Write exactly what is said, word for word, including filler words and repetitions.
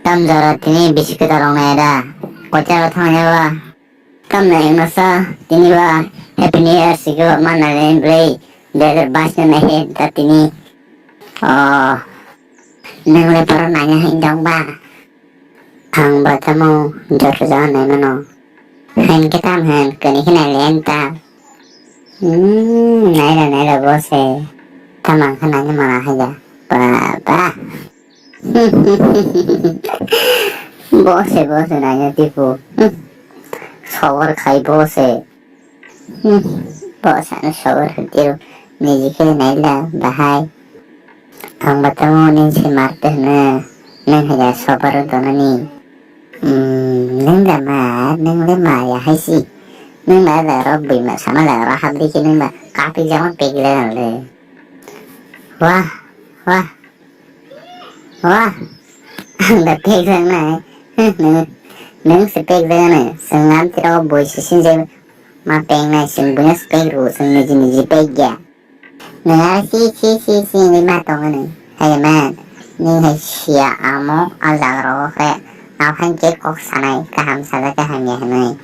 Tam jora tini bisi kwtal rok nai da. Kocha rok thang ya ba. Tam nai ma sa tini ba Happy New Year si go ma na le bre. Dui hazar bais na nai he ta tini. Oh. Nang le paro nai ya hin dong ba. Ang ba tamo jor jor nai mano. Hin khe tam hin kani khe nai le ta. Hmm, naira naira bo se. Tamang khe nai mano hai da. Ba ba. Bo se bo se nai ya tipo. Hmm. Sawar khai bo se. Hmm. Bo sa no sawar hwtiro. Niji khe nai la bahai. Ang ba tamo nini se marte hwno, nini hai ya sobar o donani. Hmm, nini da ma, nini le ma ya hai si. Nini ba da ro bui ma sama da ro hap di ki nini ba kapi jama pek le le. Wah, wah, wah. Ang da pek le nai. Hmm, nini, nini se pek le nai. Sengam tiro bui si sin je ma pek nai sing bui se pek ru sing niji niji pek ya. Nang si si si si ni ma tong ni. Hai man, ni hai sia amo a jaga ro khe. Aw han je kok sanai kaham saja kaham ya hanai.